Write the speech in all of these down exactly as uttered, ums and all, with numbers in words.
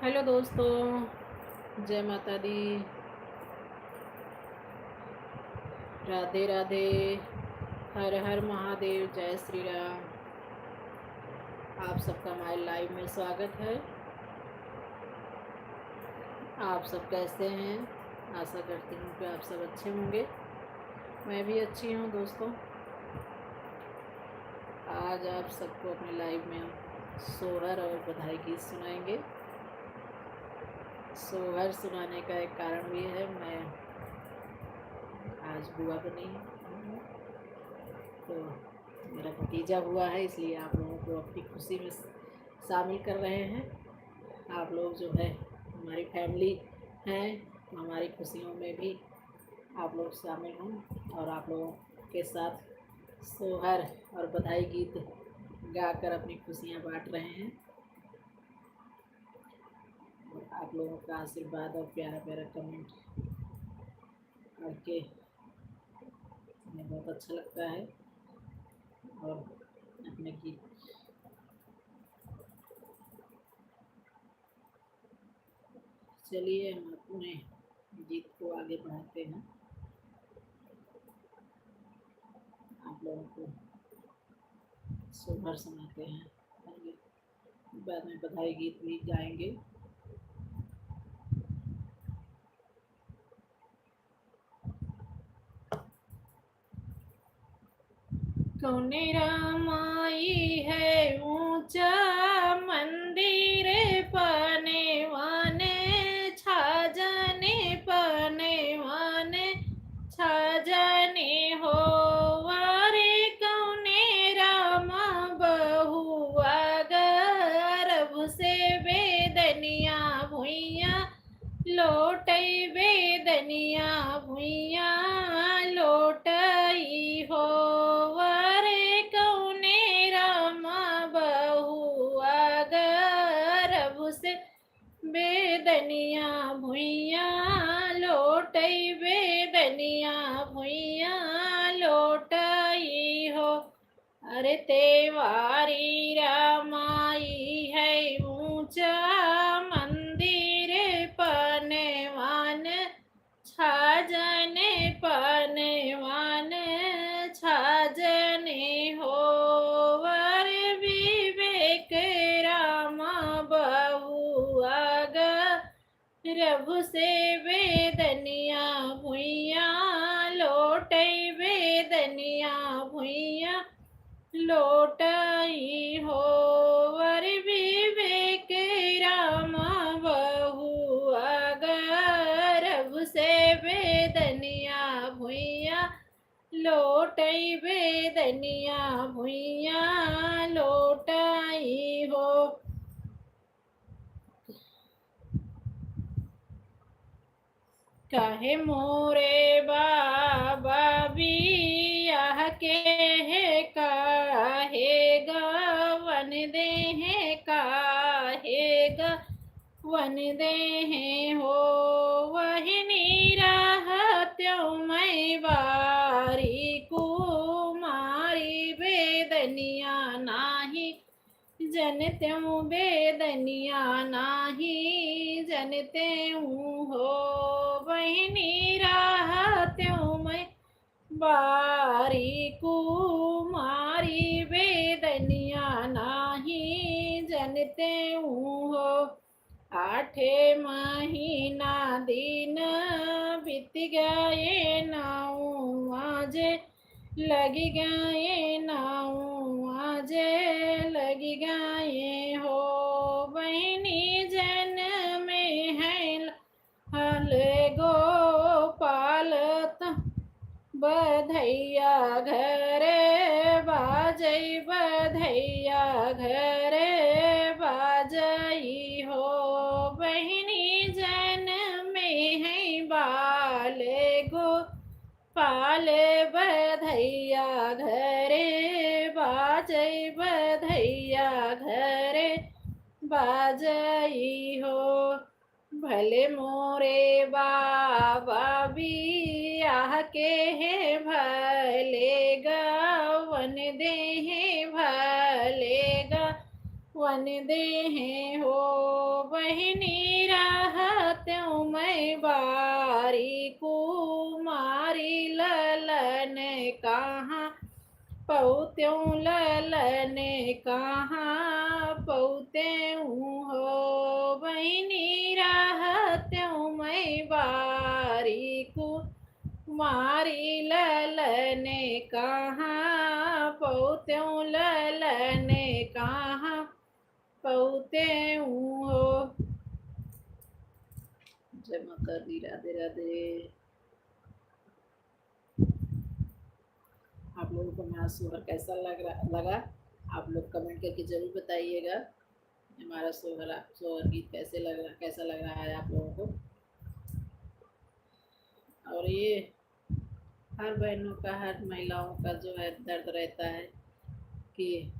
हेलो दोस्तों, जय माता दी, राधे राधे, हर हर महादेव, जय श्री राम। आप सबका हमारे लाइव में स्वागत है। आप सब कैसे हैं? आशा करती हूँ कि आप सब अच्छे होंगे। मैं भी अच्छी हूँ दोस्तों। आज आप सबको अपने लाइव में हम सोहर और बधाई गीत सुनाएंगे। सोहर सुनाने का एक कारण भी है, मैं आज बुआ बनी हूँ, तो मेरा भतीजा हुआ है, इसलिए आप लोगों को अपनी खुशी में शामिल कर रहे हैं। आप लोग जो है हमारी फैमिली हैं, तो हमारी खुशियों में भी आप लोग शामिल हों और आप लोगों के साथ सोहर और बधाई गीत गाकर अपनी खुशियाँ बांट रहे हैं। और आप लोगों का आशीर्वाद और प्यारा प्यारा कमेंट पढ़ के हमें बहुत अच्छा लगता है। और अपने गीत, चलिए हम अपने गीत को आगे बढ़ाते हैं। आप लोगों को सोहर सुनाते हैं, बाद में बधाई गीत भी गाएंगे। कउने रामाई है ऊंचा मंदिर पने वाने, छाजने पने वाने, छाजने हो। वारे कउने रामा बहुआ गर्भ से बेदनिया भुइया लोटई बेदनिया भुइया लोटई हो। वारे कउने रामा बहुआ गर्भ से बेदनिया भुइया लोटई बेदनिया भुइया लोटई हो। अरे तेवारी रामाई है ऊंचा मंदिर पनवान, छाजने पनवान छाजने हो। वर विवेक रामा बहुआ गर्भ से बेदनिया भुइया लोटई बेदनिया भुइया लोटई हो। वर विवेक रामा बहुआ गर्भ से बेदनिया भुइया लोटई बेदनिया भुइया लोटई हो। काहे मोरे बाबा बियाह के है, काहे गवन देहे, काहे गवन देहे हो। वहिनी रहत्यौ मैं बारी कुमारी बेदनिया नाही जनत्यौ बेदनिया नाही जनत्यौ हो। बहिनी रहत्यौ मैं बारी कुमारी बेदनिया नाही जनत्यौ हो। आठे महीना दिन बीत गए नौ आज लग गए नौ आज लग गए हो। बहिनी जनमे है लाल गोपाल त बधैया घरे बाजै बधैया घरे बाजै हो। बहिनी जनमे है बाल गोपाल बधैया घरे बाजै बधैया घरे बाजै हो। भले मोरे बाबा बियाह के है भले गवन देहे भले ग वन देहे हो बहिनी रहत्यौं मइँ बारी कुमारी ललन कहाँ पउत्यौं ललन कहाँ पउत्यौं हो बहिनी रहत्यौं मइँ बारी कुमारी ललन कहाँ पउत्यौं ललन कहाँ पउत्यौं हो। जय माता दी, राधे राधे। आप लोगों को हमारा सोहर कैसा लग रहा, लगा, आप लोग comment करके जरूर बताइएगा। हमारा सोहर, सोहर गीत कैसे लग रहा, कैसा लग रहा है आप लोगों को। और ये हर बहनों का, हर महिलाओं का जो है दर्द रहता है कि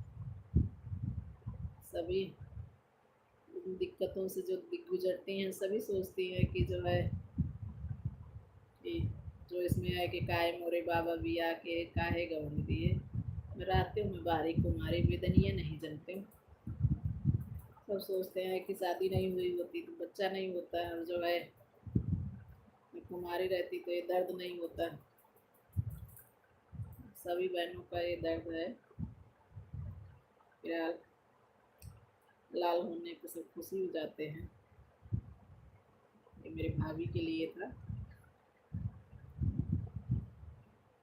सभी दिक्कतों से जो दि-, गुजरती हैं, सभी सोचती हैं कि जो है कि जो इसमें है कि काहे मोरे बाबा बिया के काहे गवन दिए, रहत्यौं मइँ बारी कुमारी बेदनिया नहीं जनत्यौं। सब सोचते हैं कि शादी नहीं हुई होती तो बच्चा नहीं होता है, और जो है कुमारी रहती तो ये दर्द नहीं होता। सभी बहनों का ये दर्द है। फिलहाल लाल होने पे सब खुशी हो जाते हैं। ये मेरे भाभी के लिए था।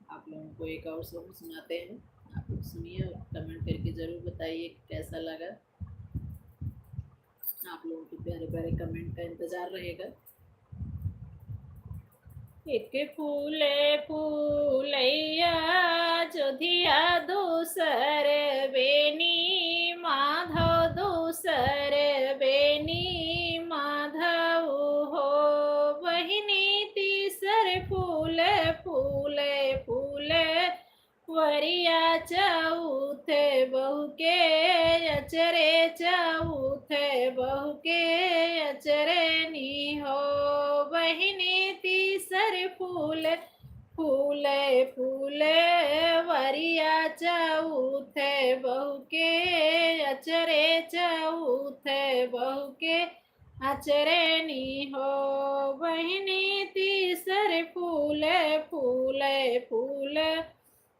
आप लोगों को एक और सॉन्ग सुनाते हैं, आप लोग सुनिए और comment करके जरूर बताइए कि कैसा लगा। आप लोगों के प्यारे प्यारे comment का इंतजार रहेगा। एक फूले फूलैया जोधिया दूसर बेनी, माधव दूसर बेनी, माधव हो बहिनी तीसर फूल फूले फूले वरिया चउथे बहु के अचरे, चउथे बहु के अचरे नी हो बहिनी तीसर फूल फूले फूले वरिया चउथे बहु के अचरे, चउथे बहु के अचरे नी हो बहिनी तीसर फूले फूले फूले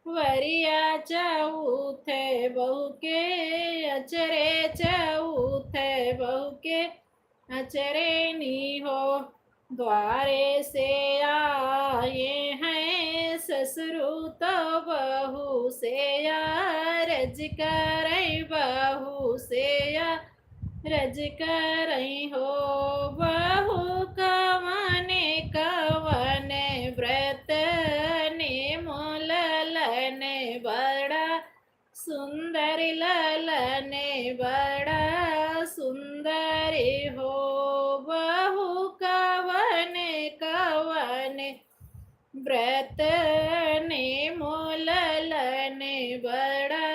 वरिया चउथे बहु के अचरे, चउथे बहु के अचरे नी हो। द्वारे से आए हैं ससुरु तो बहू से अरज करै, बहू से अरज करै हो। बहू कवने कवने व्रत नेमो ललन बड़ा सुंदर ललन बड़ा सुंदर हो। बहू कवने कवने व्रत नेमो ललन बड़ा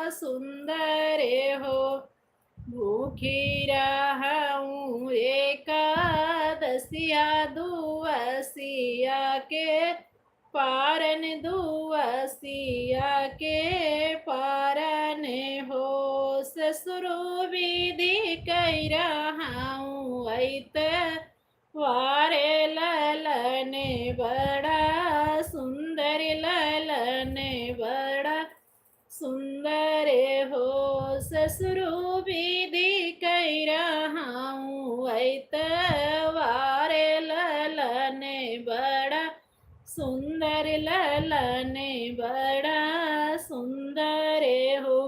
सुंदर हो। भूखी रहउँ एकादसिया दुवसिया के पारन दुवसिया के पारन हो। ससुरु विधि कइ रहउँ अइत वारे ललन बड़ा सुंदर ललन बड़ा सुंदर हो। ससुरु विधि कइ रहउँ अइत वारे ललन बड़ा सुंदर ललन बड़ा सुंदर हो।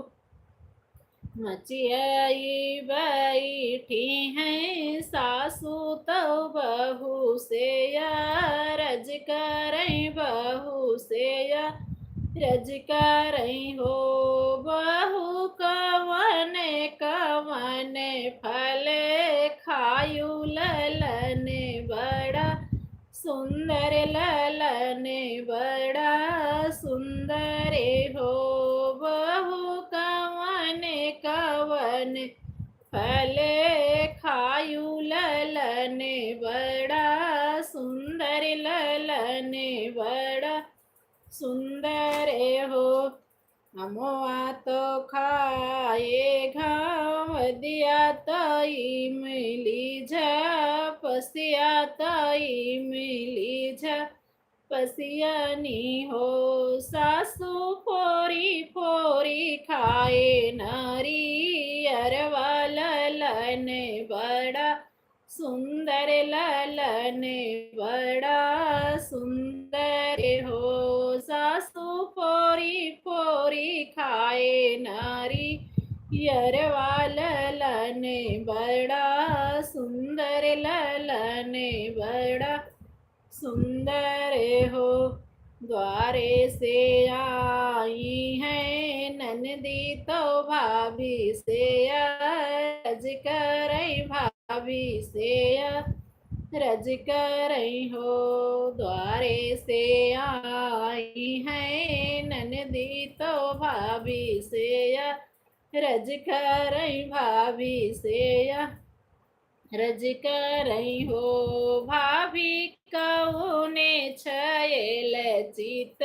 मचियाई बैठी हैं सासू तो बहू से अरज करै, बहू से अरज करै हो। बहू कवने कवने फल खायु ललन बड़ा सुंदर ललन बड़ा सुंदर हो। बहू कवने कवने फल खायु ललन बड़ा सुंदर ललन बड़ा सुंदर हो। अमवा तो खाए घाव, दिया तो इमली झा, पसिया तो इमली झा, पसियनी हो। सासू फोरी फोरी खाए नारियरवा, ललन बड़ा सुंदर, ललन बड़ा सुंदर हो। सासू फोरी फोरी खाए नारियरवा, ललन बड़ा सुंदर, ललन बड़ा सुंदर हो। द्वारे से आई हैं ननदी तो भाभी से अरज करई, भाभी से अरज करई हो। द्वारे से आई हैं ननदी तो भाभी से अरज करई, भाभी से अरज करई हो। भाभी कउने छायल चित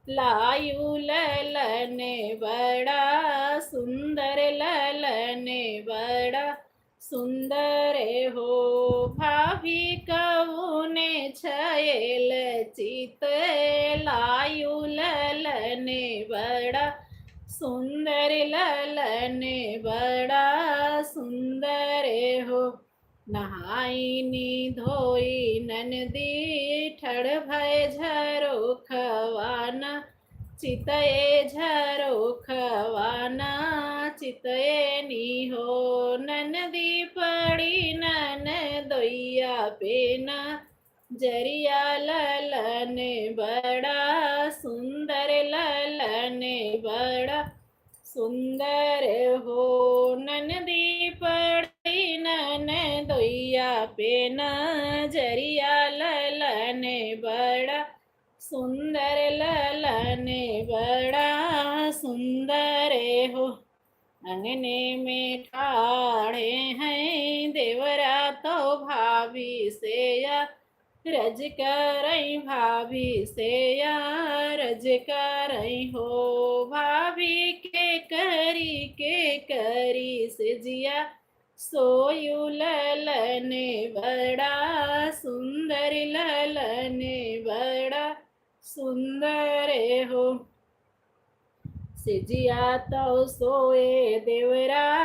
लायु, ललन बड़ा सुंदर, ललन बड़ा सुंदर हो। भाभी कउने छायल चित लायु, ललन बड़ा सुंदर, ललन बड़ा सुंदर हो। नहाइनी धोई ननदी ठड़ भय झरोखवा ना, चितए झरोखवा ना चितएनी हो। ननदी पड़ी ननदोइया पे ना जरिया, ललन बड़ा सुंदर, ललन बड़ा सुंदर हो। ननदी पड़ी ननदोइया पे नजरिया, ललन बड़ा सुंदर, ललन बड़ा सुंदर हो। अंगने में ठाढ़े हैं देवरा तो भाभी से अरज करई, भाभी से अरज करई हो। भाभी के करी, के करी सेजिया सोयु, ललन बड़ा सुंदर, ललन बड़ा सुंदर हो। सेजिया तो सोए देवरा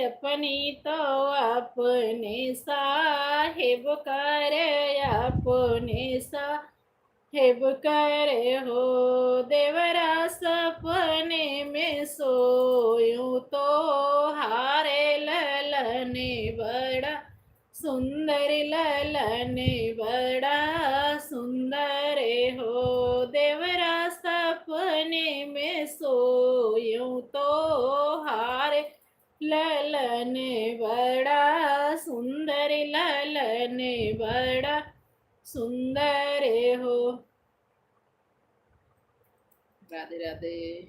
अपनी तो अपने साहेब करे, अपने साहेब करे हो। देवरा सपने में सोयु तो हारे, ललन बड़ा सुंदर, ललन बड़ा सुंदर हो। देवरा सपने में सोयु तो हारे, ललन बड़ा सुंदर, ललन बड़ा सुंदर हो। राधे राधे।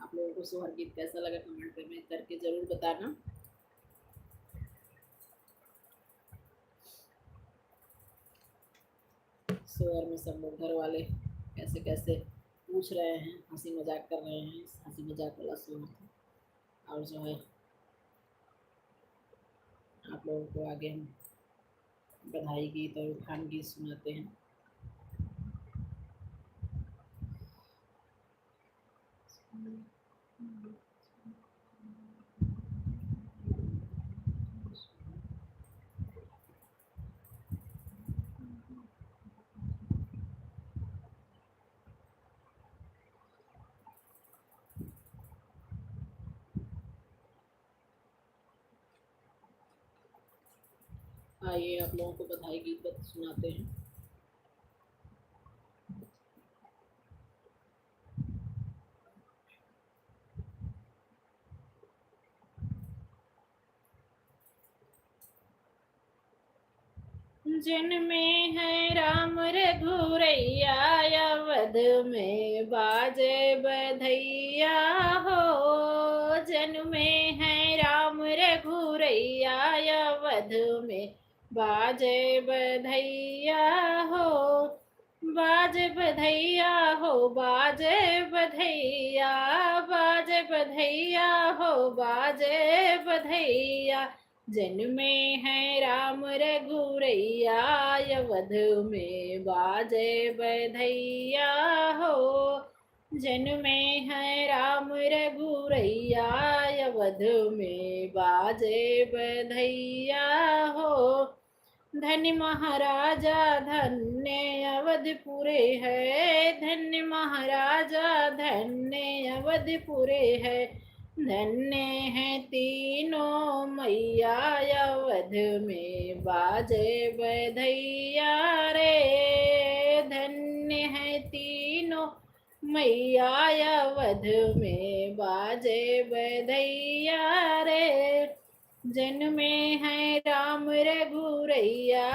आप लोगों को सोहर गीत कैसा लगा, comment में करके जरूर बताना। सोहर में सब लोग घर वाले कैसे कैसे पूछ रहे हैं, हंसी मजाक कर रहे हैं, हंसी मजाक वाला सोहर था। और जो है, आप लोगों को आगे हम बधाई गीत और उठान गीत सुनाते हैं। आइए, आप लोगों को बधाई गीत बत-, सुनाते हैं। जन्मे हैं राम रघुरैया, अवध में बाजे बधैया हो। जन्मे हैं राम रघुरैया, अवध में बाजे बधैया हो। बाजे बधैया हो, बाजे बधैया, बाजे बधैया हो, बाजे बधैया। जन्मे हैं राम रघुरैया, अवध में बाजे बधैया हो। जन्मे हैं राम रघुरैया, अवध में बाजे बधैया हो। धन्य महाराजा धन्य अवधपुरे है, धन्य महाराजा धन्य अवधपुरे है। धन्य है तीनों मैया अवध में बाजे बधैया रे। धन्य है तीनों मैया अवध में बाजे बधैया रे। जन्मे हैं राम रघुरैया,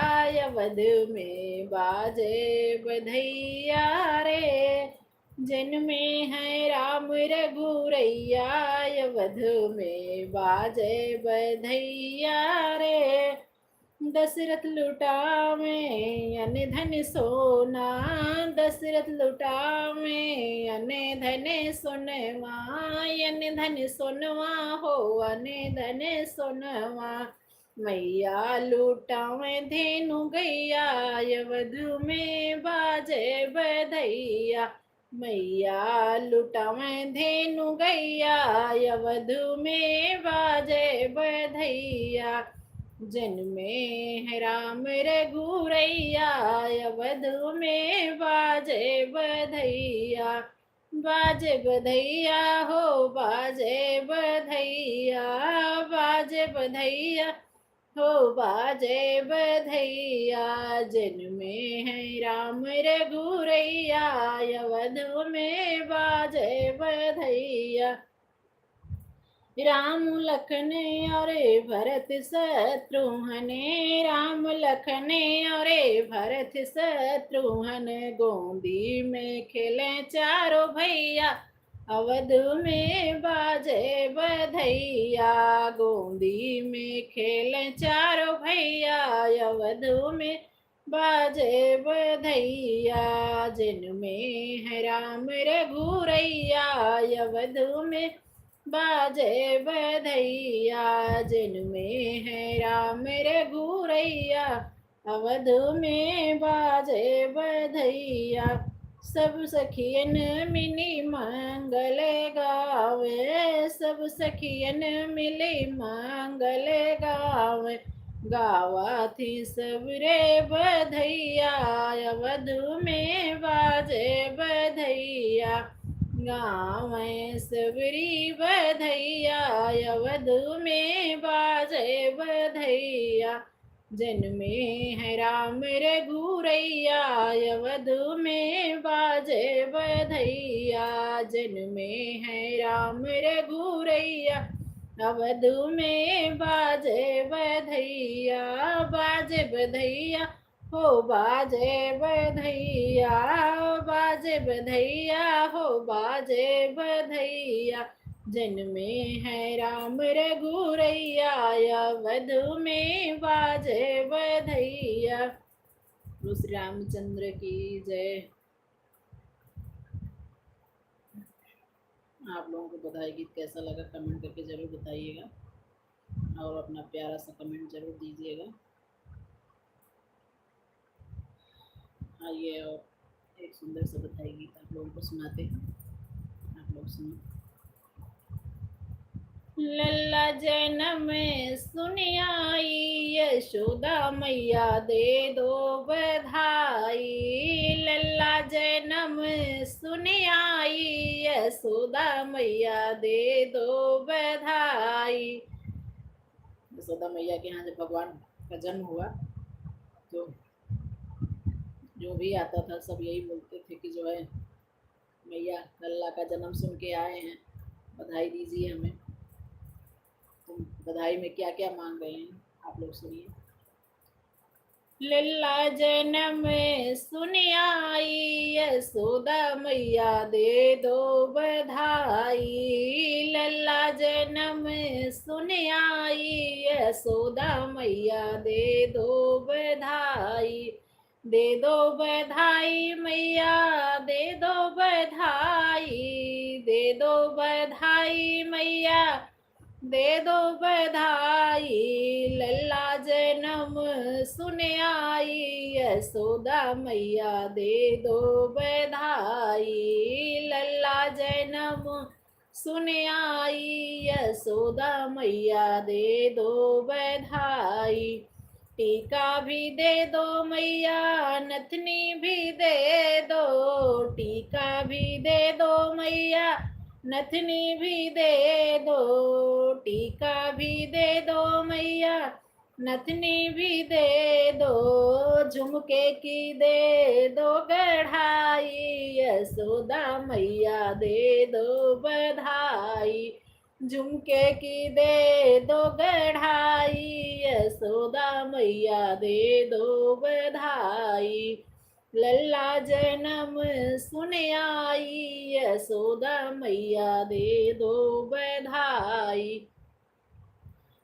अवध में बाजे बधैया रे। जन्मे हैं राम रघुरैया, अवध में बाजे बधैया रे। दशरथ लुटावे अन धन सोना, दशरथ लुटावे अन धन सोनवा, अन धन सोनवा हो, अन धन सोनवा। मैया लुटावे धेनु गैया, अवध में बाजे बधैया। मैया लुटावे धेनु गैया, अवध में बाजे बधैया। जन्मे हैं राम रघुरैया, अवध में बाजे बधैया। बाजे बधैया हो, बाजे बधैया, बाजे बधैया हो, बाजे बधैया। जन्मे हैं राम रघुरैया, अवध में बाजे बधैया। राम लखन और भरत शत्रुघ्न, राम लखन और भरत शत्रुघ्न, गोदी में खेले चारों भैया, अवध में बाजे बधैया। गोदी में खेले चारों भैया, अवध में बाजे बधैया। जन्मे हैं राम रघुरैया, अवध में बाजे बधैया। जन्मे हैं राम रघुरैया, अवध में बाजे बधैया। सब सखियन मिली मंगल गावे, सब सखियन मिली मंगल गावे। गावा थी सबरे बधैया, अवध में बाजे बधैया। गावे सबरी बधैया, अवध में बाजे बधैया। जन्मे हैं राम रघुरैया, अवध में बाजे बधैया। जन्मे हैं राम रघुरैया, अवध में बाजे बधैया। बाजे बधैया हो, बाजे बधैया, बाजे बधैया हो, बाजे बधैया। जन्मे हैं राम रघुरैया, अवध में बाजे बधैया। बोलो श्री रामचंद्र की जय। आप लोगों को बधाई गीत कैसा लगा, comment करके जरूर बताइएगा और अपना प्यारा सा comment जरूर दीजिएगा। आइए, और एक सुंदर सा बधाई गीत आप लोगों को सुनाते हैं, आप लोग सुनो। लल्ला जनम सुनि आई, यशोदा मैया दे दो बधाई। लल्ला जनम सुनि आई, यशोदा मैया दे दो बधाई। यशोदा मैया के यहाँ जब भगवान का जन्म हुआ, तो जो भी आता था, सब यही बोलते थे कि जो है, मैया लल्ला का जन्म सुन के आए हैं, बधाई दीजिए हमें। तो बधाई में क्या क्या मांग रहे हैं, आप लोग सुनिए। लल्ला जनम सुनि आई, यशोदा मैया दे दो बधाई। लल्ला जनम सुनि आई, यशोदा मैया दे दो बधाई। दे दो बधाई मैया, दे दो बधाई, दे दो बधाई मैया, दे दो बधाई। लल्ला जनम सुन आई, यशोदा मैया दे दो बधाई। लल्ला जनम सुन आई, यशोदा मैया दे दो बधाई। टीका भी दे दो मैया, नथनी भी दे दो। टीका भी दे दो मैया, नथनी भी दे दो। टीका भी दे दो मैया, नथनी भी दे दो। झुमके की दे दो गढ़ाई, यशोदा मैया दे दो बधाई। झुमके की दे दो गढ़ाई, यशोदा मैया दे दो बधाई। लल्ला जनम सुन आई, यशोदा मैया दे दो बधाई।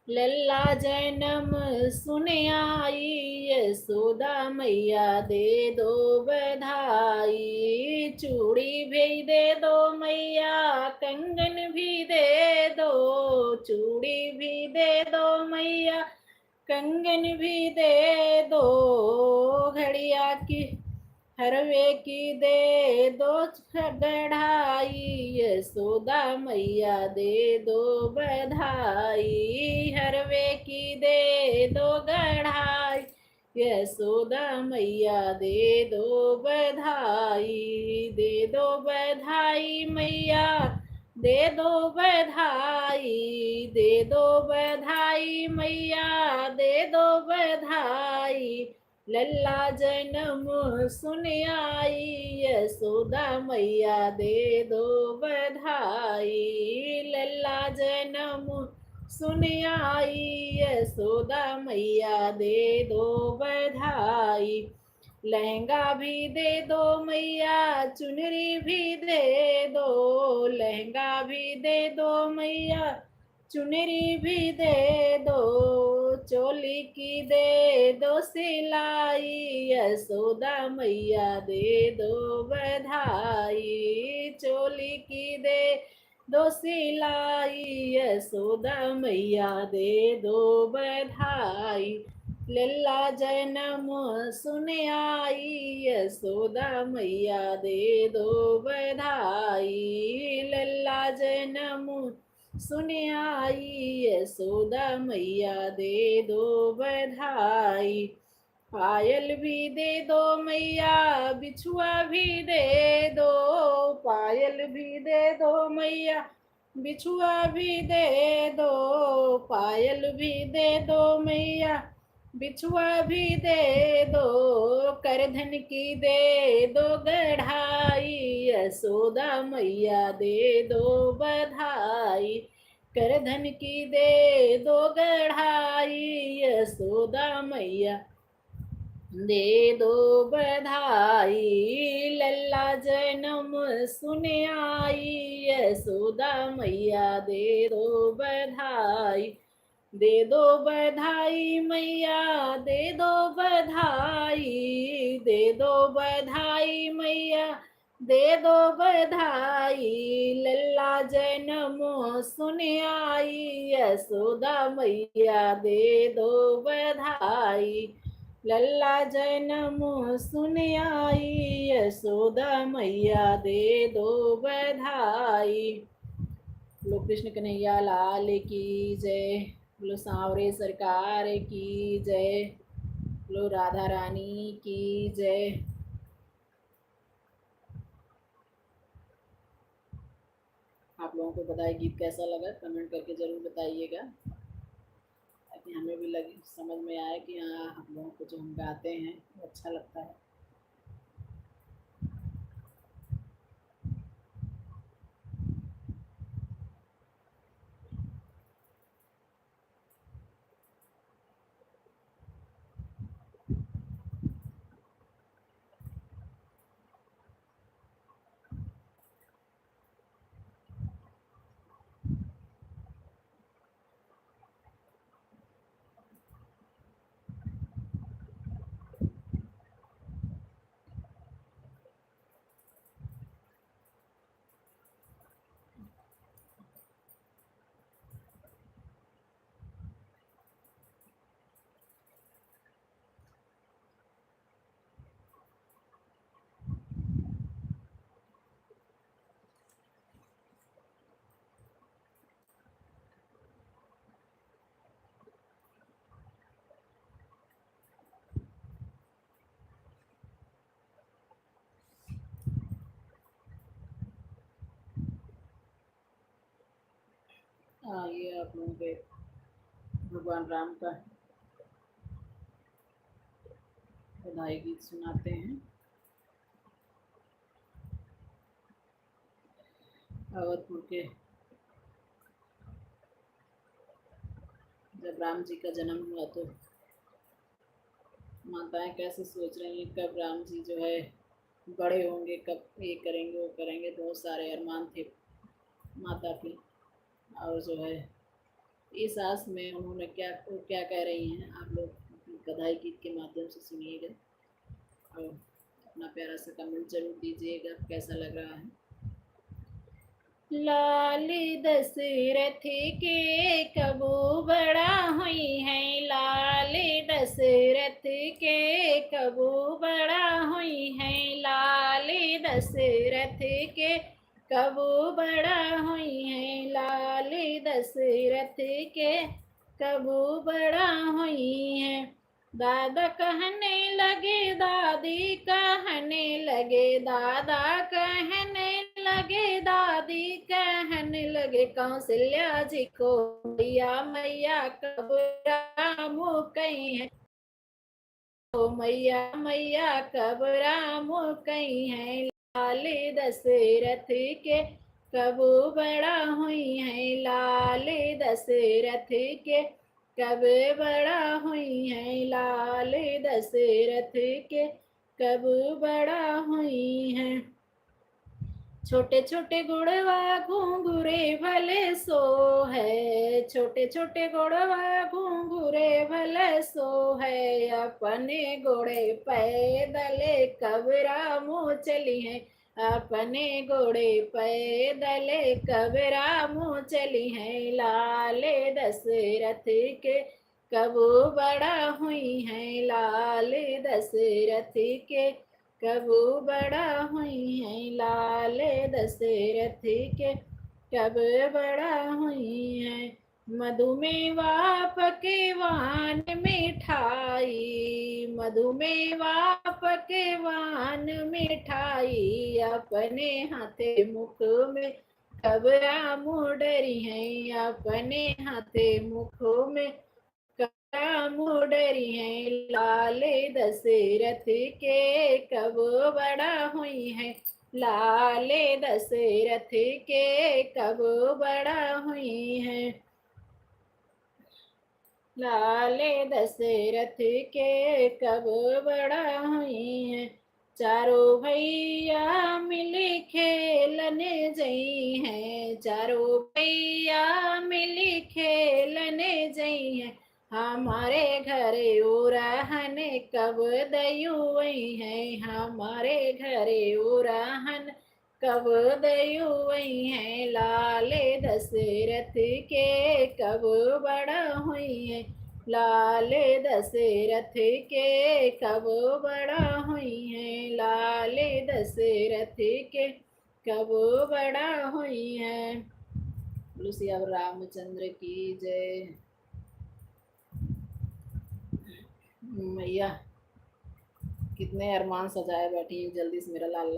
लल्ला जनम सुन आई, यशोदा मैया दे दो बधाई। चूड़ी भी दे दो मैया, कंगन भी दे दो। चूड़ी भी दे दो मैया, कंगन भी दे दो। घड़िया की हरवे की दे दो गढ़ाई, यशोदा मैया दे दो बधाई। हरवे की दे दो गढ़ाई, यशोदा मैया दे दो बधाई। दे दो बधाई मैया, दे दो बधाई। दे दो बधाई मैया, दे दो बधाई। लल्ला जनम सुन आई, यशोदा मैया दे दो बधाई। लल्ला जनम सुन आई, यशोदा मैया दे दो बधाई। लहंगा भी दे दो मैया, चुनरी भी दे दो। लहंगा भी दे दो मैया, चुनरी भी दे दो। चोली की दे दो सिलाई, यशोदा मैया दे दो बधाई। चोली की दे दो सिलाई, यशोदा मैया दे दो बधाई। लल्ला जनम सुन आई, यशोदा मैया दे दो बधाई। लल्ला जनम सुन आई, यशोदा मैया दे दो बधाई। पायल भी दे दो मैया, बिछुआ भी दे दो। पायल भी दे दो मैया, बिछुआ भी दे दो। पायल भी दे दो मैया, बिछुआ भी दे दो। करधन की दे दो गढ़ाई, यशोदा मैया दे दो बधाई। करधन की दे दो गढ़ाई, यशोदा मैया दे दो बधाई। लल्ला जनम सुन आई, यशोदा मैया दे दो बधाई। दे दो बधाई मैया, दे दो बधाई। दे दो बधाई मैया, दे दो बधाई। लल्ला जनम सुन आई, यशोदा मैया दे दो बधाई। लल्ला जनम सुन आई, यशोदा मैया दे दो बधाई। बोलो कृष्ण कन्हैया लाल की जय। बोलो सांवरे सरकार की जय। बोलो राधा रानी की जय। आप लोगों को पता है गीत कैसा लगा, comment करके ज़रूर बताइएगा, ताकि हमें भी लगे, समझ में आए कि हाँ, हम लोगों को जो हम गाते हैं, वो अच्छा लगता है। आप लोगों के भगवान राम का बधाई गीत सुनाते हैं। अवधपुर के जब राम जी का जन्म हुआ तो माताएं कैसे सोच रही हैं, कब राम जी जो है बड़े होंगे, कब ये करेंगे, वो करेंगे। बहुत सारे अरमान थे माता के। और जो है इस आस में उन्होंने क्या, वो क्या कह रही हैं, आप लोग बधाई गीत के माध्यम से सुनिएगा और अपना प्यारा सा कमेंट जरूर दीजिएगा, कैसा लग रहा है। लाल दशरथ के कबो बड़ा होई है, लाल दशरथ के कबो बड़ा होई है, लाल दशरथ के कबो बड़ा होई है, लाल दशरथ के कबो बड़ा होई है। दादा कहने लगे, दादी कहने लगे, दादा कहने लगे, दादी कहने लगे, कौशल्या जी को मैया, मैया कब राम कई है, ओ मैया, मैया कब राम कई है। लाल दशरथ के कबो बड़ा होई है, लाल दशरथ के कब बड़ा होई है, लाल दशरथ के कब बड़ा होई है। छोटे छोटे गोड़वा घुंघुरे भले सो है, छोटे छोटे गोड़वा घुंघुरे भले सो है, अपने गोड़े पैदल कब रामो चली है, अपने गोड़े पैदल कब रामो चली है। लाल दशरथ के कबो बड़ा होई है, लाल दशरथ के कबो बड़ा होई है, लाल दशरथ के कब बड़ा होई है। मधुमेवा पकवान मिठाई, मधुमेवा पकवान मिठाई, अपने हाथे मुख में कब रामो डरी है, अपने हाथे मुख में कब रामो डरी है। लाल दशरथ के कब बड़ा होई है, लाल दशरथ के कब बड़ा होई है, लाल दशरथ के कब बड़ा होई है। चारों भैया मिली खेलने जई हैं, चारों भैया मिली खेलने जई हैं, हमारे घरे ओरहन कब दयू आई हैं, हमारे घरे ओरहन कब दयू आई हैं। लाल दशरथ के कब बड़ा होई हैं, लाल दशरथ के कब बड़ा होई हैं, लाल दशरथ के कब बड़ा होई हैं। बोलो सियावर रामचंद्र की जय। मैया कितने अरमान सजाए बैठी हैं, जल्दी से मेरा लाल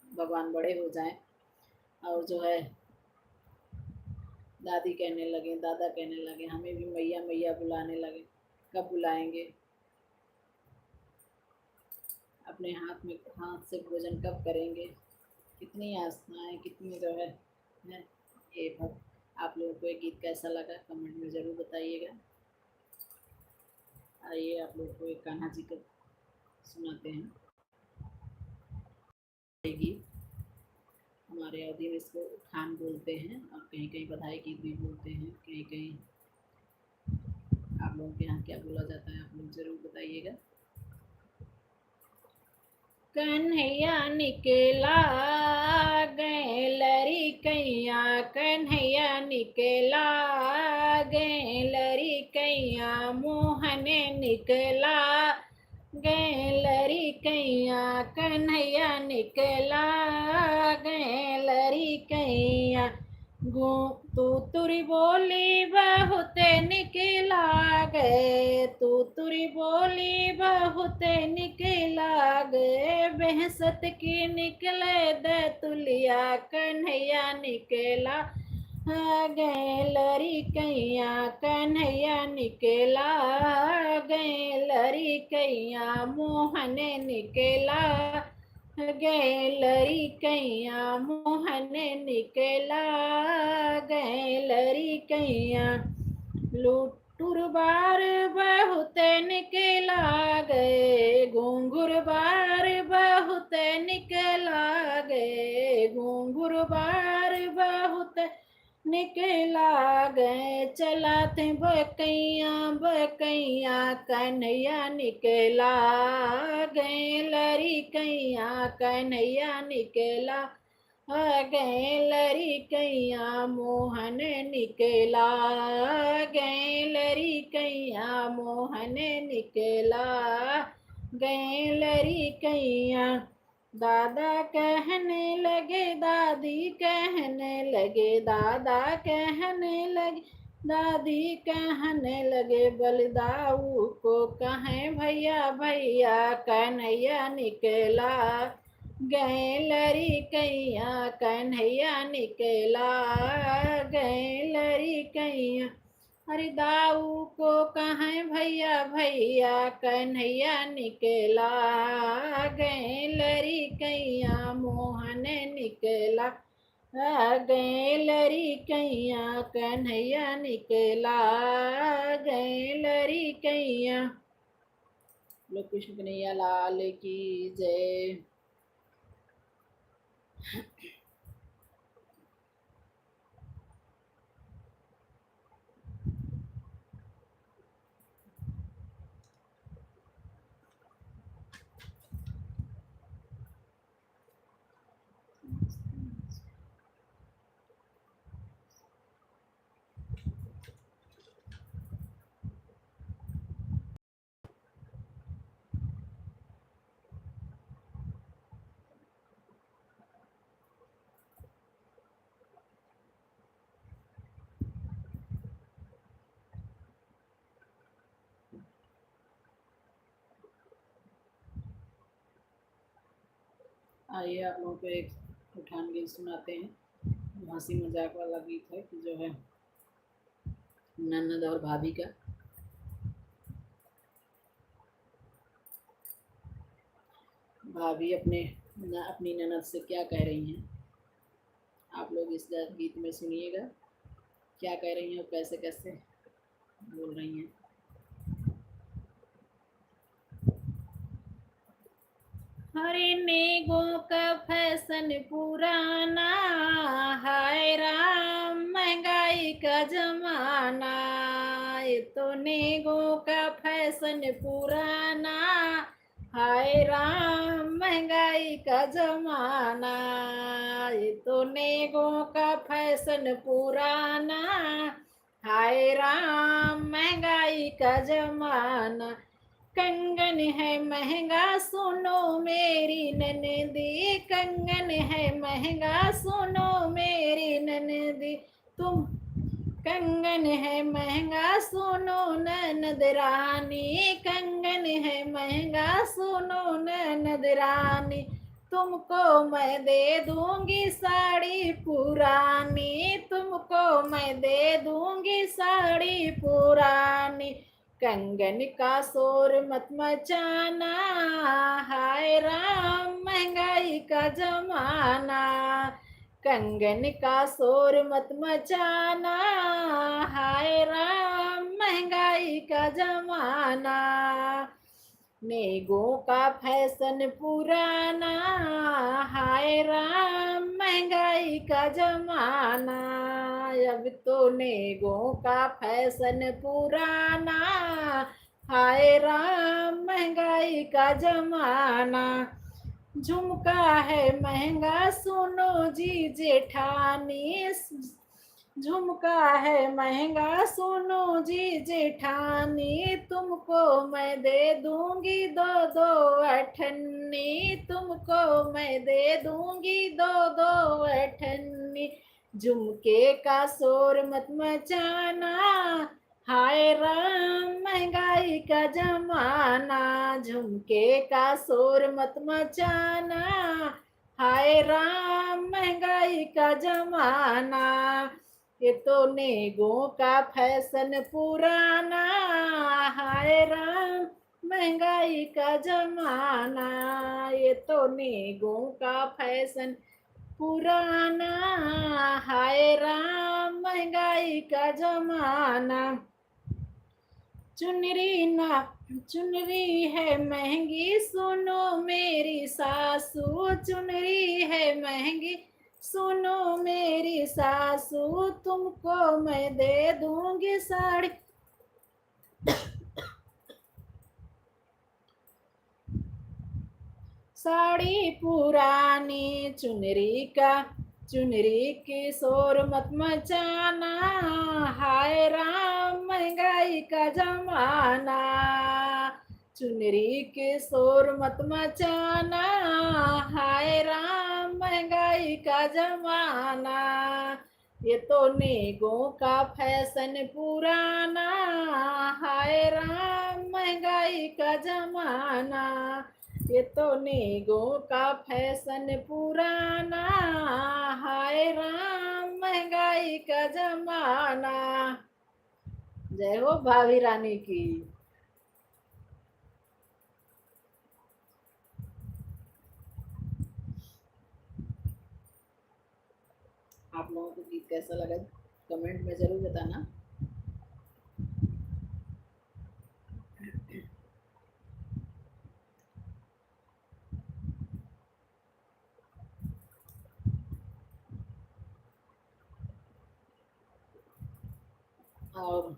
भगवान बड़े हो जाएं। और जो है दादी कहने लगे, दादा कहने लगे, हमें भी मैया मैया बुलाने लगे। कब बुलाएंगे? अपने हाथ में, हाथ से भोजन कब करेंगे? कितनी आस्थाएं, कितनी जो है, है ये भक्त। आप लोगों को ये गीत कैसा लगा, कमेंट में जरूर बताइएगा। आइए, आप लोगों को एक कान्हा जी का सुनाते हैं। गीत हमारे अवधी में इसको उठान बोलते हैं और कहीं कहीं बधाई गीत भी बोलते हैं, कहीं कहीं आप लोगों के यहाँ क्या बोला जाता है, आप लोग जरूर बताइएगा। कन्हैया निकला गए लड़िकैया, कन्हैया निकला गए लड़िकैया, मोहन निकला गए लड़िकैया, कन्हैया निकला गए लड़िकैया। गो-, तू तुरी बोली बहुत निक लागे, तू तुरी बोली बहुत निक लागे, बेहसत की निकले दतुलिया, कन्हैया निकला गए लड़िकइया कन्हैया निकला, गए लड़िकइया मोहन निकला, गए लड़िकइया मोहन निकला, गए लड़िकइया। लुटुर बार बहुत निकला गए, घुंघुर बार बहुत निकला गए, घुंघुर बार बहुत निकला गए। चलत बकैया बकैया कन्हैया निकला गए, लड़िकइया कन्हैया निकला गए, लड़िकइया मोहन निकला गए, लड़िकइया मोहन निकला गए, लड़िकइया। दादा कहने लगे, दादी कहने लगे, दादा कहने लगे, दादी कहने लगे, बलदाऊ को कहें भैया, भैया कन्हैया निकला गए, लड़िकइया कन्हैया निकला गए, लड़िकइया। अरे दाऊ को कहें भैया, भैया कन्हैया निकला गए, लड़िकइया मोहन निकला गए, लड़िकइया कन्हैया निकला गए, लड़िकइया। बोलो कृष्ण कन्हैया लाल की जय। आइए, आप लोगों को एक उठान गीत सुनाते हैं। हंसी मजाक वाला गीत है कि जो है ननद और भाभी का। भाभी अपने न-, अपनी ननद से क्या कह रही हैं, आप लोग इस ग-, गीत में सुनिएगा, क्या कह रही हैं और कैसे कैसे बोल रही हैं। अरे नेगो का फैशन पुराना, हाय राम महंगाई का जमाना। ये तो नेगो का फैशन पुराना, हाय राम महंगाई का जमाना। ये तो नेगो का फैशन पुराना, हाय राम महंगाई का जमाना। कंगन है महंगा सुनो मेरी ननदी, कंगन है महंगा सुनो मेरी ननदी। तुम कंगन है महंगा सुनो ननद रानी, कंगन है महंगा सुनो ननद रानी। तुमको मैं दे दूंगी साड़ी पुरानी, तुमको मैं दे दूंगी साड़ी पुरानी। कंगन का शोर मत मचाना, हाय राम महंगाई का जमाना। कंगन का शोर मत मचाना, हाय राम महंगाई का जमाना। नेगों का फैशन पुराना, हाय राम महंगाई का जमाना। अब तो नेगों का फैशन पुराना, हाय राम महंगाई का जमाना। झुमका है महंगा सुनो जी जेठानी, झुमका है महंगा सुनो जी जेठानी। तुमको मैं दे दूंगी दो दो अठन्नी, तुमको मैं दे दूंगी दो दो अठन्नी। झुमके का शोर मत मचाना, हाय राम महंगाई का जमाना। झुमके का शोर मत मचाना, हाय राम महंगाई का जमाना। ये तो नेगों का फैशन पुराना, हाय राम महंगाई का जमाना। ये तो नेगों का फैशन पुराना, हाय राम महंगाई का जमाना। चुनरी ना, चुनरी है महंगी, सुनो मेरी सासू, चुनरी है महंगी, सुनो मेरी सासू, तुमको मैं दे दूंगी साड़ी। साड़ी पुरानी, चुनरी का, चुनरी की शोर मत मचाना, हाय राम महंगाई का जमाना। चुनरी के शोर मत मचाना, हाय राम महंगाई का जमाना। ये तो नेगों का फैशन पुराना, हाय राम महंगाई का जमाना। ये तो नेगों का फैशन पुराना, हाय राम महंगाई का जमाना। जय हो भाभी रानी की। आप लोगों को गीत कैसा लगा, कमेंट में जरूर बताना। और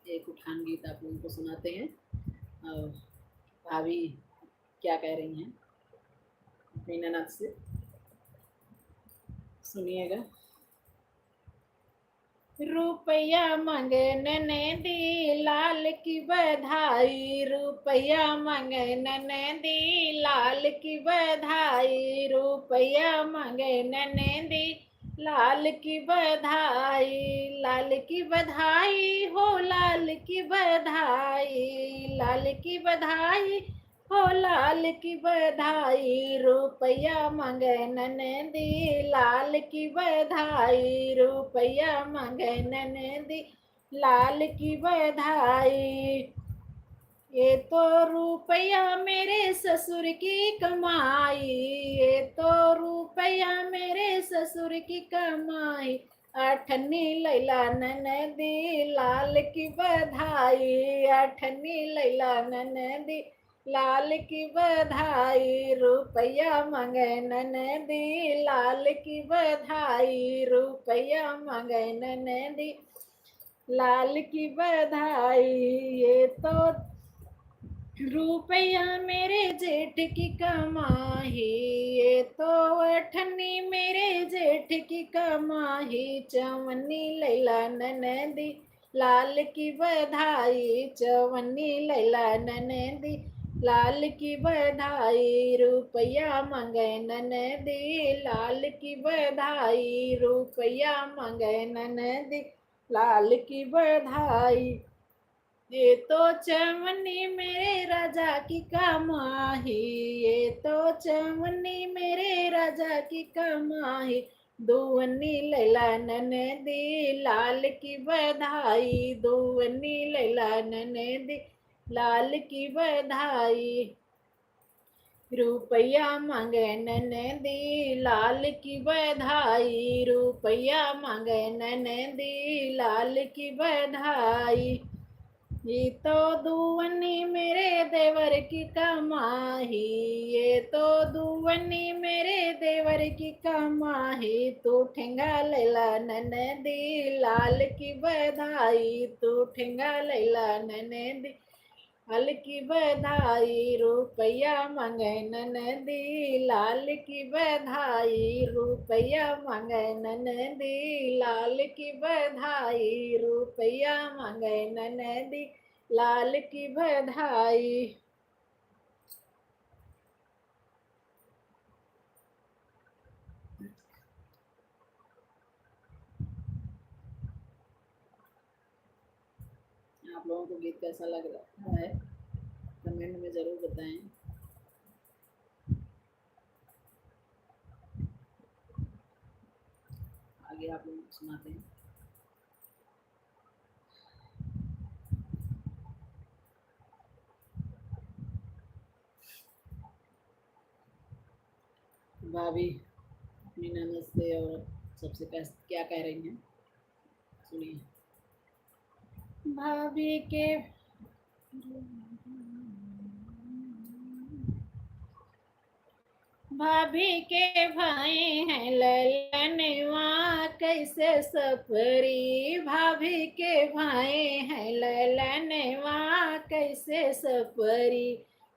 एक उठान गीत आप लोगों को सुनाते हैं और भाभी क्या कह रही हैं अपनी ननद से, सुनिएगा। रुपया मांगे ननदी लाल की बधाई, रुपया मांगे ननदी लाल की बधाई, रुपया मांगे ननदी लाल की बधाई, लाल की बधाई हो, लाल की बधाई, लाल की बधाई हो, लाल की बधाई, रुपया मांगे ननदी लाल की बधाई, रुपया मांगे ननदी लाल की बधाई। ये तो रुपया मेरे ससुर की कमाई, ये तो रुपया मेरे ससुर की कमाई। अठन्नी लैला ननदी लाल की बधाई, अठन्नी लैला ननदी लाल की बधाई, रुपया मांगे ननदी लाल की बधाई, रुपया मांगे ननदी लाल की बधाई। ये तो रुपया मेरे जेठ की कमाई, ये तो अठन्नी मेरे जेठ की कमाई। चवन्नी लैला ननदी लाल की बधाई, चवन्नी लैला ननदी लाल की बधाई, रुपया मांगे ननदी लाल की बधाई, रुपया मांगे ननदी लाल की बधाई। ये तो चवन्नी मेरे राजा की कमाई, ये तो चवन्नी मेरे राजा की कमाई। दुवन्नी लैला ननदी लाल की बधाई, दुवन्नी लैला ननदी लाल की बधाई। रुपया मांगे ननदी लाल की बधाई, रुपया मांगे ननदी लाल की बधाई। ये तो दुवन्नी मेरे देवर की कमाई, ये तो दुवन्नी मेरे देवर की कमाई। तू ठेंगा लैला ननदी लाल की बधाई, तू ठेंगा लैला ननदी लाल की बधाई, रुपया मांगे ननदी लाल की बधाई, रुपया मांगे ननदी लाल की बधाई, रुपया मांगे ननदी लाल की बधाई। आप लोगों को गीत कैसा लग रहा है, कमेंट में जरूर बताएं। आगे आप लोगों को सुनाते हैं। भाभी अपनी ननद से और सबसे कह, क्या कह रही हैं, सुनिए। भाभी के भाभी के भए हैं ललनवा कैसे सपरी, भाभी के भए हैं ललनवा कैसे सपरी,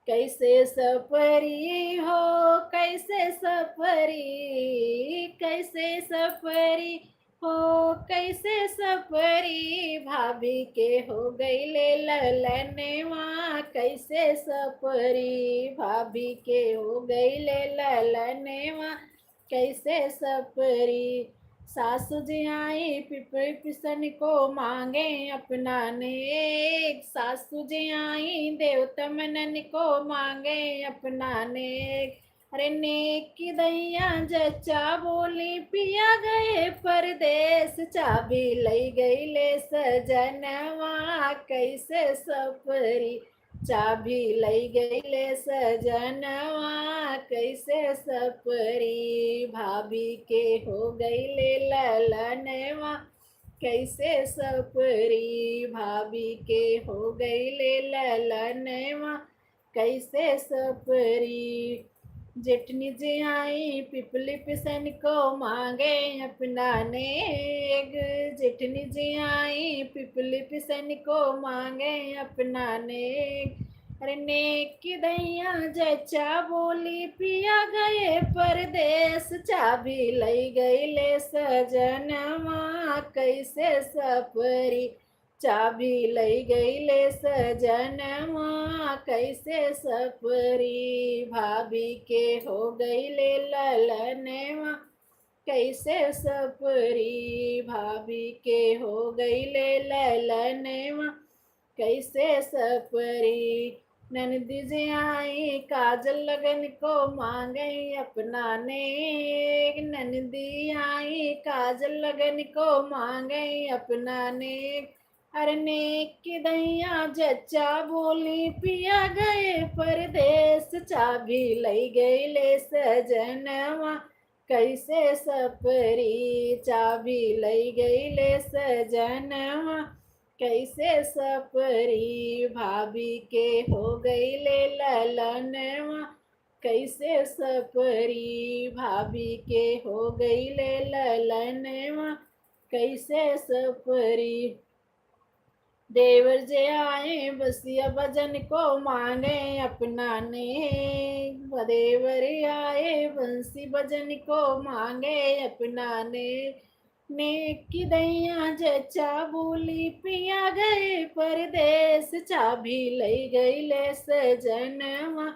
कैसे सपरी हो, कैसे सपरी, कैसे सपरी हो, कैसे सपरी, भाभी के हो गईले ललनवा, कैसे सपरी, भाभी के हो गईले ललनवा, कैसे सपरी। सासू जी आई पिपरी पिसन को मांगे अपना नेग, सासू जी आई देवता मनन को मांगे अपना नेग। अरे नेग की दैया जच्चा बोली पिया गए परदेस, चाबी लई गईले सजनवा कैसे सपरी, चाबी लई गईले सजनवा कैसे सपरी, भाभी के हो गईले ललनवा कैसे सपरी, भाभी के हो गईले ललनवा कैसे सपरी। जेठनी जी आई पिपली पिसन को मांगे अपना नेग, जेठनी जी आई पिपली पिसन को मांगे अपना नेग। अरे नेग की दैया जच्चा बोली पिया गए परदेस, चाबी लई गईले सजनवा कैसे सपरी, चाबी लई गईले सजनवा कैसे सपरी, भाभी के हो गईले ललनवा कैसे सपरी, भाभी के हो गईले ललनवा कैसे सपरी। ननदी जी आई काजल लगन को मांगे अपना नेग, ननदी आई काजल लगन को मांगे अपना नेग। अरे नेग की दैया जच्चा बोली पिया गए परदेस, चाबी लई गईले सजनवा कैसे सपरी, चाबी लई गईले सजनवा कैसे सपरी, भाभी के हो गईले ललनवा कैसे सपरी, भाभी के हो गईले ललनवा कैसे सपरी। देवर जे आए बंसिया बजन को मांगे अपना नेग, देवर आए बंसी बजन को मांगे अपना नेग। नेग की दैया जच्चा बोली पिया गए परदेस, चाबी लई गईले सजनवा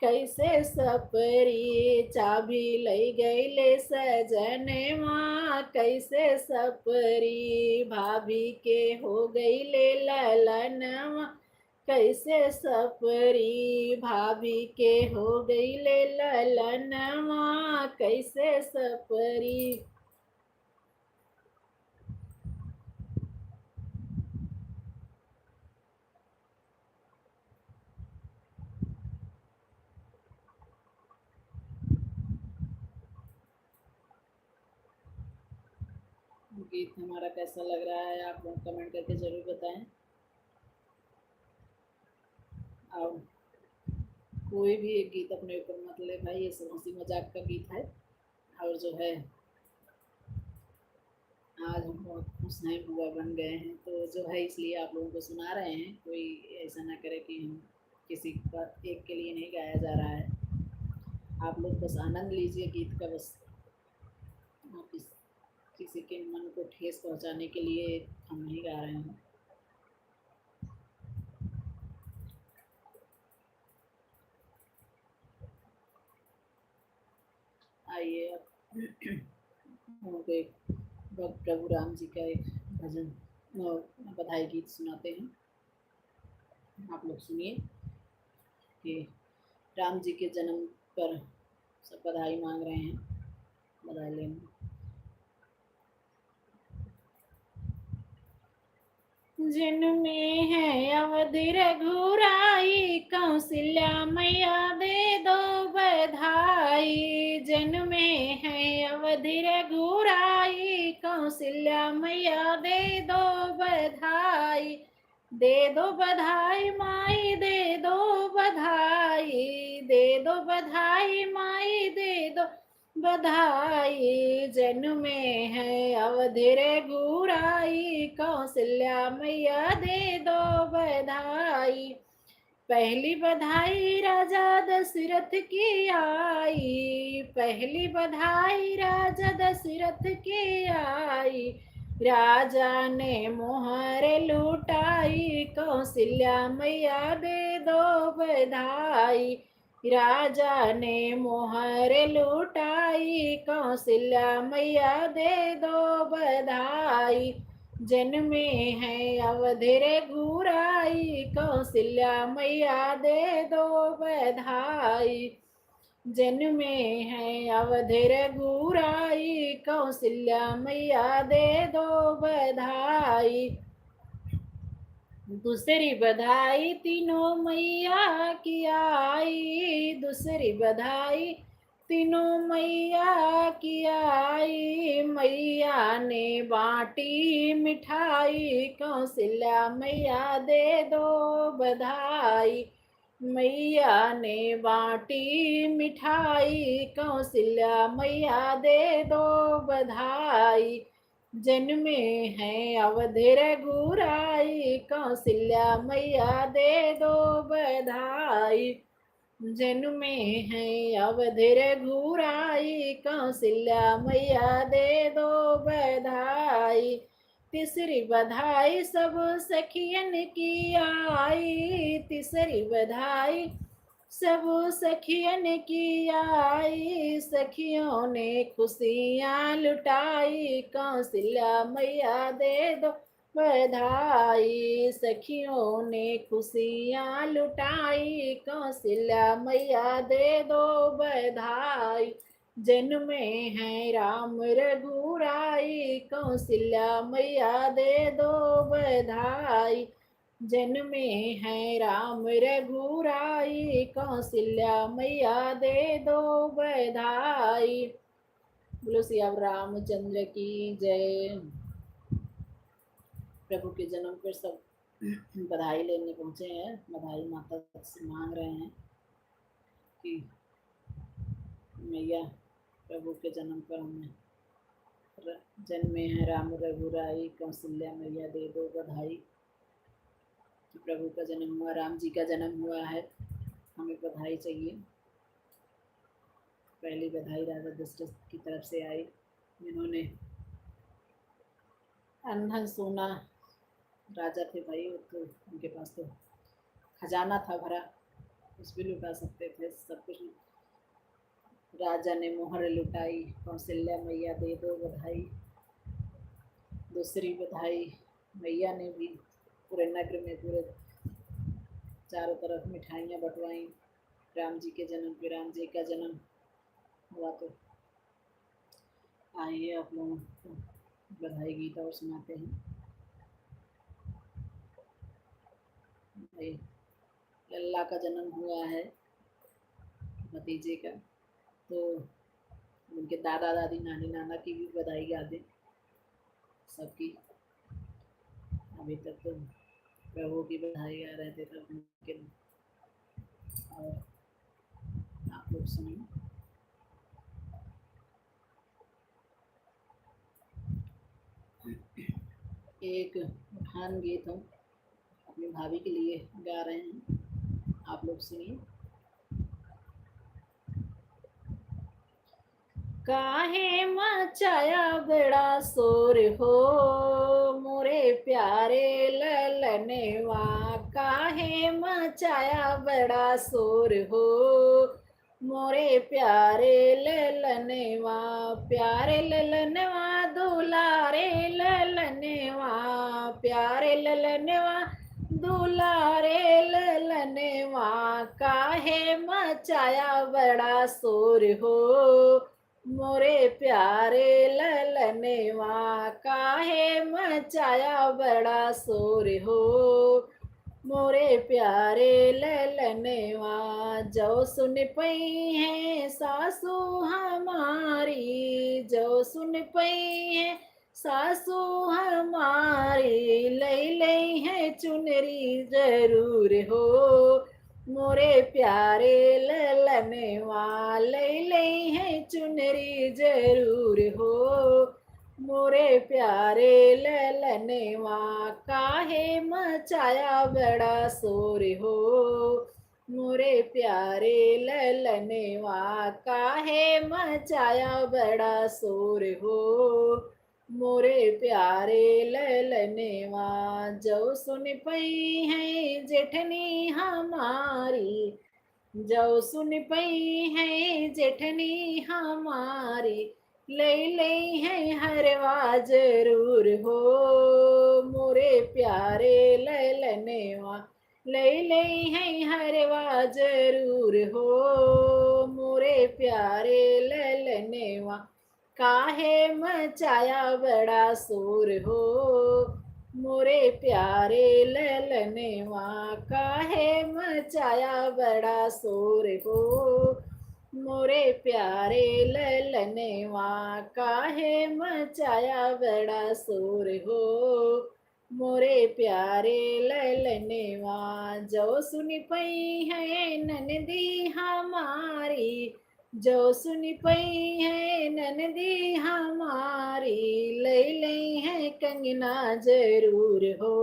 कैसे सपरी, चाबी लई गईले सजनवा कैसे सपरी, भाभी के हो गईले ललनवा कैसे सपरी, भाभी के हो गईले ललनवा कैसे सपरी। गीत हमारा कैसा लग रहा है, आप लोग comment करके जरूर बताएं। और कोई भी एक गीत अपने ऊपर मत ले भाई, ये सब हंसी मजाक का गीत है। और जो है, आज हम बहुत खुश हैं, बुआ बन गए हैं, तो जो है, इसलिए आप लोगों को सुना रहे हैं। कोई ऐसा ना करे कि हम किसी पर एक के लिए नहीं गाया जा रहा है। आप लोग बस आनंद लीजिए गीत का, बस आप इस, किसी के मन को ठेस पहुंचाने के लिए हम नहीं गा रहे हैं। आइए, अब हम लोग एक भक्त प्रभु राम जी का एक भजन और बधाई गीत सुनाते हैं। आप लोग सुनिए कि राम जी के जन्म पर सब बधाई मांग रहे हैं, बधाई लेंगे। जिनमें है अवध रघुराई, कौशल्या मैया दे दो बधाई। जिनमें है अवध रघुराई, कौशल्या मैया दे दो बधाई। दे दो बधाई माई, दे दो बधाई, दे दो बधाई माई, दे दो बधाई। जिनमें है अवध रघुराई, कौशल्या मैया दे दो बधाई। पहली बधाई राजा दशरथ की आई, पहली बधाई राजा दशरथ की आई। राजा ने मोहर लुटाई, कौशल्या मैया दे दो बधाई। राजा ने मोहर लुटाई, कौशल्या मैया दे दो बधाई। जिनमें है अवध रघुराई, कौशल्या मैया दे दो बधाई। जिनमें है अवध रघुराई, कौशल्या मैया दे दो बधाई। दूसरी बधाई तीनों मैया की आई, दूसरी बधाई तीनों मैया की आई। मैया ने बांटी मिठाई, कौशल्या मैया दे दो बधाई। मैया ने बांटी मिठाई, कौशल्या मैया दे दो बधाई। जिनमें है अवध रघुराई, कौशल्या मैया दे दो बधाई। जिनमें है अवध रघुराई, कौशल्या मैया दे दो बधाई। तीसरी बधाई सब सखियन की आई, तीसरी बधाई सब सखियन की आई। सखियों ने खुशियाँ लुटाई, कौशल्या मैया दे दो बधाई। सखियों ने खुशियाँ लुटाई, कौशल्या मैया दे दो बधाई। जिनमें है राम रघुराई, कौशल्या मैया दे दो बधाई। जिनमें है राम रघुराई, कौशल्या मैया दे दो बधाई। बोलो सियावर रामचंद्र की जय। प्रभु के जन्म पर सब बधाई लेने पहुँचे हैं, बधाई माता से मांग रहे हैं कि मैया प्रभु के जन्म पर हमें र-, जन्मे हैं राम रघुराई, कौशल्या मैया दे दो बधाई। कि प्रभु का जन्म हुआ, राम जी का जन्म हुआ है, हमें बधाई चाहिए। पहली बधाई राजा दशरथ की तरफ से आई, जिन्होंने अन धन सोना, राजा थे भाई, वो तो उनके पास तो खजाना था भरा, कुछ भी लुटा सकते थे, सब कुछ। राजा ने मोहर लुटाई, कौशल्या मैया दे दो बधाई। दूसरी बधाई मैया ने भी पूरे नगर में, पूरे चारों तरफ मिठाइयाँ बंटवाई। राम जी के जन्म पे, राम जी का जन्म हुआ तो आइए आप लोगों को बधाई गीत और सुनाते हैं। भाई लल्ला का जन्म हुआ है, भतीजे का, तो उनके दादा दादी, नानी नाना की भी बधाई गा दें सबकी। अभी तक तो प्रभु की बधाई गा रहे थे तब उनके। और आप लोग सुनिए। एक उठान गीत हम अपनी भाभी के लिए गा रहे हैं, आप लोग सुनिए। काहे मचाया बड़ा शोर हो मोरे प्यारे ललनवा, काहे मचाया बड़ा शोर हो मोरे प्यारे ललनवा, प्यारे ललनवा, दुलारे ललनवा, प्यारे ललनवा, दुलारे ललनवा, काहे मचाया बड़ा शोर हो मोरे प्यारे ललनवा, काहे मचाया बड़ा शोर हो। मोरे प्यारे ललनवा, जौ सुन पइहैं सासू हमारी, जौ सुन पइहैं सासू हमारी, लइ लइहैं चुनरी जरूर हो। मोरे प्यारे ललनवा, लइ लइहैं चुनरी जरूर हो। मोरे प्यारे ललनवा, काहे मचाया बड़ा शोर हो। मोरे प्यारे ललनवा, काहे मचाया बड़ा शोर हो। मोरे प्यारे ललनवा, जौ सुन पइहैं जेठनी हमारी, जौ सुन पइहैं जेठनी हमारी, लइ लइहैं हरवा जरूर हो। मोरे प्यारे ललनवा, लइ लइहैं हरवा जरूर हो। मोरे प्यारे ललनवा, काहे मचाया बड़ा शोर हो। मोरे प्यारे ललनवा, काहे मचाया बड़ा शोर हो। मोरे प्यारे ललनवा, काहे मचाया बड़ा शोर हो। मोरे प्यारे ललनवा, जौ सुन पइहैं ननदी हमारी, जौ सुन पइहैं ननदी हमारी, लइ लइहैं कंगना जरूर हो।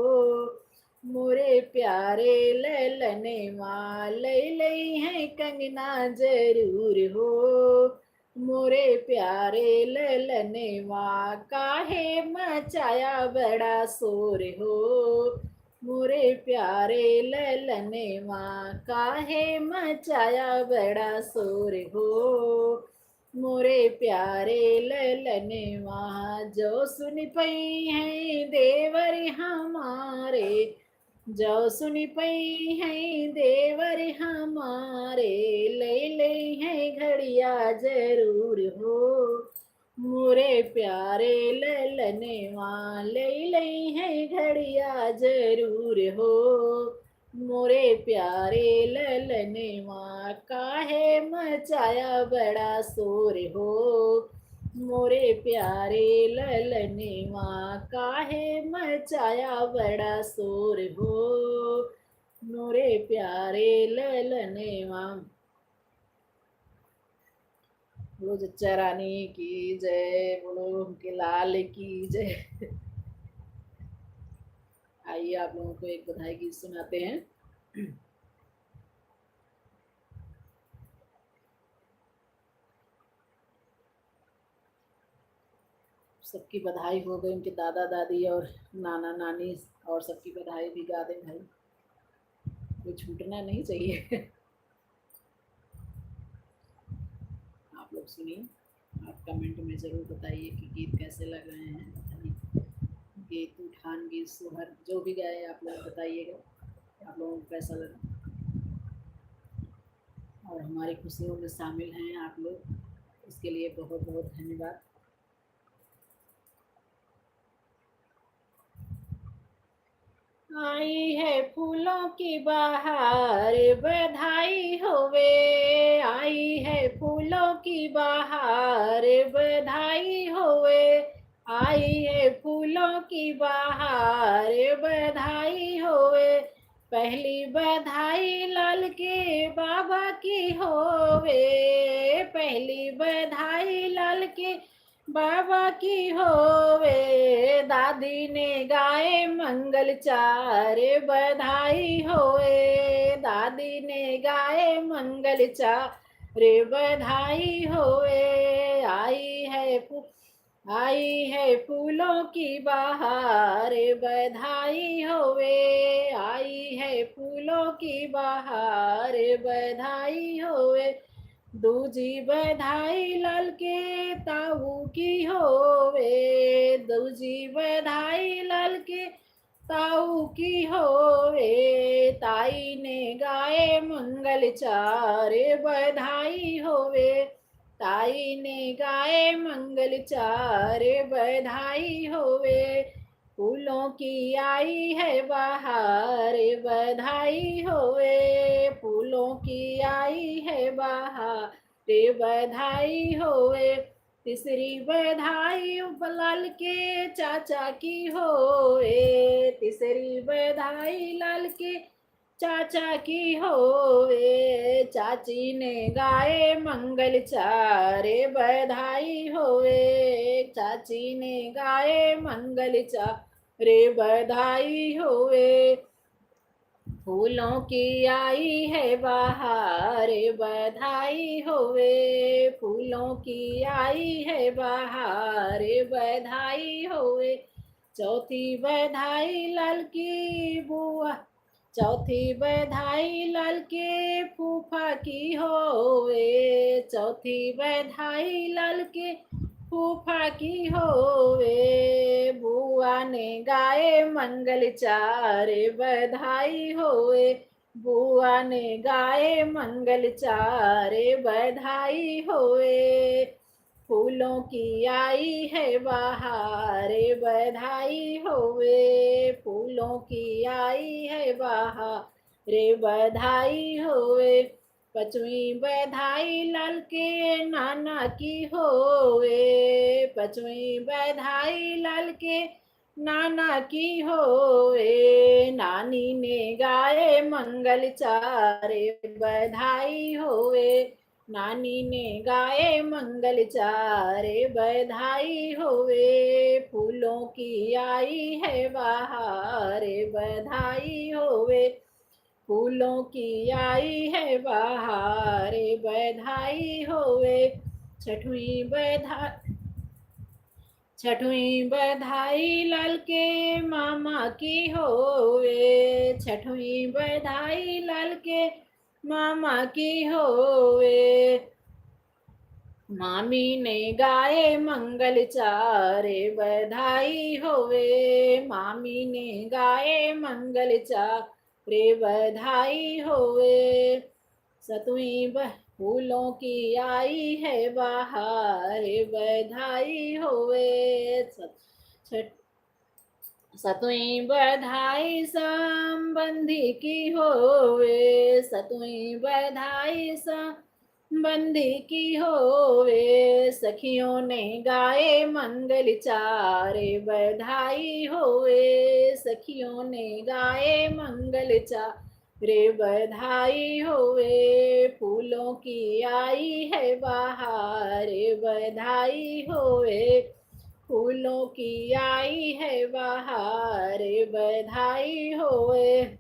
मोरे प्यारे ललनवा, लइ लइहैं कंगना जरूर हो। मोरे प्यारे ललनवा, काहे मचाया बड़ा शोर हो। मोरे प्यारे ललनवा, काहे मचाया बड़ा शोर हो। मोरे प्यारे ललनवा, जौ सुन पइहैं देवर हमारे, जौ सुन पइहैं देवर हमारे, लइ लइहैं घड़िया जरूर हो। मोरे प्यारे ललनवा, लइ लइहैं घड़िया जरूर हो। मोरे प्यारे ललनवा, काहे मचाया बड़ा शोर हो। मोरे प्यारे ललनवा, काहे मचाया बड़ा शोर हो। मोरे प्यारे ललनवा। बोलो जच्चा रानी की जय, बोलो उनके लाल की जय। आइए, आप लोगों को एक बधाई गीत सुनाते हैं। सबकी बधाई हो गई, उनके दादा दादी और नाना नानी और सबकी बधाई भी गा दें भाई, कोई छूटना नहीं चाहिए। आप लोग सुनिए, आप comment में ज़रूर बताइए कि गीत कैसे लग रहे हैं, यानी गीत उठान, गीत सोहर, जो भी गाए आप लोग बताइएगा, आप लोगों को कैसा लगा। और हमारी खुशियों में शामिल हैं आप लोग, इसके लिए बहुत बहुत धन्यवाद। आई है फूलों की बहार, बधाई होवे। आई है फूलों की बहार, बधाई होवे। आई है फूलों की बहार, बधाई होवे। पहली बधाई लाल के बाबा की होवे। पहली बधाई लाल के बाबा की होवे। दादी ने गाए मंगल चार, बधाई होवे। दादी ने गाए मंगल चार, बधाई होवे। आई है फू-, आई है फूलों की बहार, बधाई होवे। आई है फूलों की बहार, बधाई होवे। दूजी बधाई लाल के ताऊ की होवे। दूजी बधाई लाल के ताऊ की होवे। ताई ने गाए मंगल चार, बधाई होवे। ताई ने गाए मंगल चार, बधाई होवे। फूलों की आई है बहार, बधाई होवे। फूलों की आई है बहार, बधाई होवे। तीसरी बधाई लाल के चाचा की होवे, तीसरी बधाई लाल के चाचा की होवे। चाची ने गाए मंगल चार, बधाई होवे। चाची ने गाए मंगल चार, बधाई होवे। फूलों की आई है बहार, बधाई होवे। फूलों की आई है बहार, बधाई होवे। चौथी बधाई लाल की बुआ, चौथी बधाई लाल के फूफा की होवे। चौथी बधाई लाल के फूफा की होवे। बुआ ने गाए मंगल चार, बधाई होवे। बुआ ने गाए मंगल चार, बधाई होवे। फूलों की आई है बहार, बधाई होवे। फूलों की आई है बहार, बधाई होवे। पचवीं बधाई लाल के नाना की होवे। पचवीं बधाई लाल के नाना की होवे। नानी ने गाए मंगल चार, बधाई होवे। नानी ने गाए मंगल चार, बधाई होवे। फूलों की आई है बहार, बधाई होवे। फूलों की आई है बहार, बधाई होवे। छठवीं बधा छठवीं बधाई लाल के मामा की होवे। छठवीं बधाई लाल के मामा की होवे। मामी ने गाए मंगल चार, बधाई होवे। मामी ने गाए मंगल चार, बधाई होवे। सतवीं ब-, फूलों की आई है बहार, बधाई होवे। सत-, छठ-, सतवीं बधाई संबंधी की होवे। सतवीं बधाई संबंधी की होवे। सखियों ने गाए मंगल चार, बधाई होवे। सखियों ने गाए मंगल चार, बधाई होवे। फूलों की आई है बहार, बधाई होवे। फूलों की आई है बहार, बधाई होवे।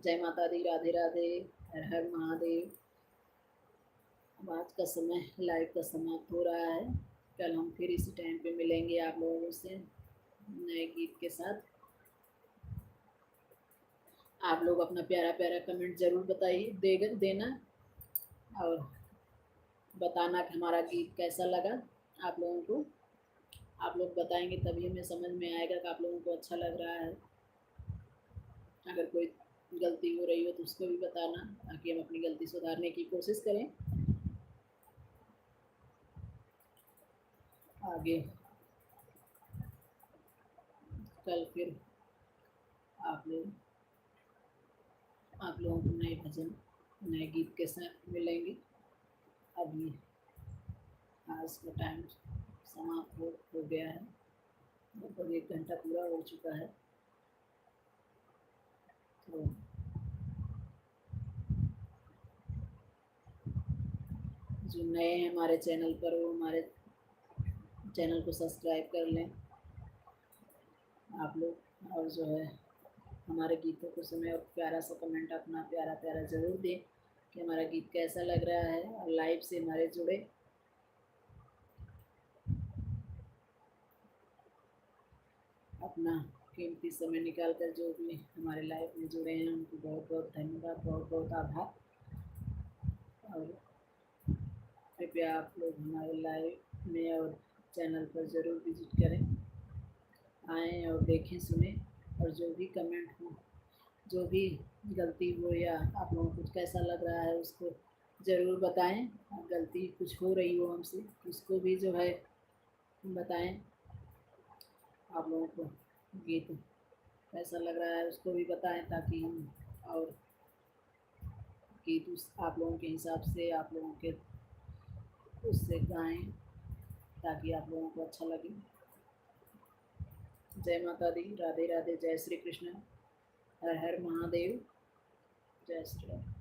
जय माता दी, राधे राधे, हर हर महादेव। अब आज का समय, live का समाप्त हो रहा है। कल हम फिर इसी time पे मिलेंगे आप लोगों से नए गीत के साथ। आप लोग अपना प्यारा प्यारा comment जरूर बताइए, देगा, देना, और बताना कि हमारा गीत कैसा लगा आप लोगों को। आप लोग बताएंगे तभी हमें समझ में आएगा कि आप लोगों को अच्छा लग रहा है। अगर कोई गलती हो रही हो तो उसको भी बताना, ताकि हम अपनी गलती सुधारने की कोशिश करें। आगे कल फिर आप लोग, आप लोगों को नए भजन, नए गीत के साथ मिलेंगे। अभी आज का time समाप्त हो, हो गया है, लगभग एक घंटा पूरा हो चुका है। तो जो नए हैं हमारे channel पर, वो हमारे channel को subscribe कर लें आप लोग, और जो है हमारे गीतों को सुने और प्यारा सा comment अपना प्यारा प्यारा ज़रूर दें कि हमारा गीत कैसा लग रहा है, और live से हमारे जुड़े। अपना कीमती समय निकाल कर जो भी हमारे live में जुड़े हैं, उनको बहुत बहुत धन्यवाद, बहुत बहुत आभार। और कृपया आप लोग हमारे live में और channel पर ज़रूर visit करें, आएँ और देखें सुनें, और जो भी comment हो जो भी गलती हो या आप लोगों को कुछ कैसा लग रहा है, उसको ज़रूर बताएं। गलती कुछ हो रही हो हमसे, उसको भी जो है बताएं। आप लोगों को गीत कैसा लग रहा है, उसको भी बताएं, ताकि हम और गीत उस, आप लोगों के हिसाब से, आप लोगों के उससे गाएं, ताकि आप लोगों को अच्छा लगे। जय माता दी, राधे राधे, जय श्री कृष्ण, हर हर महादेव, जय श्री राम।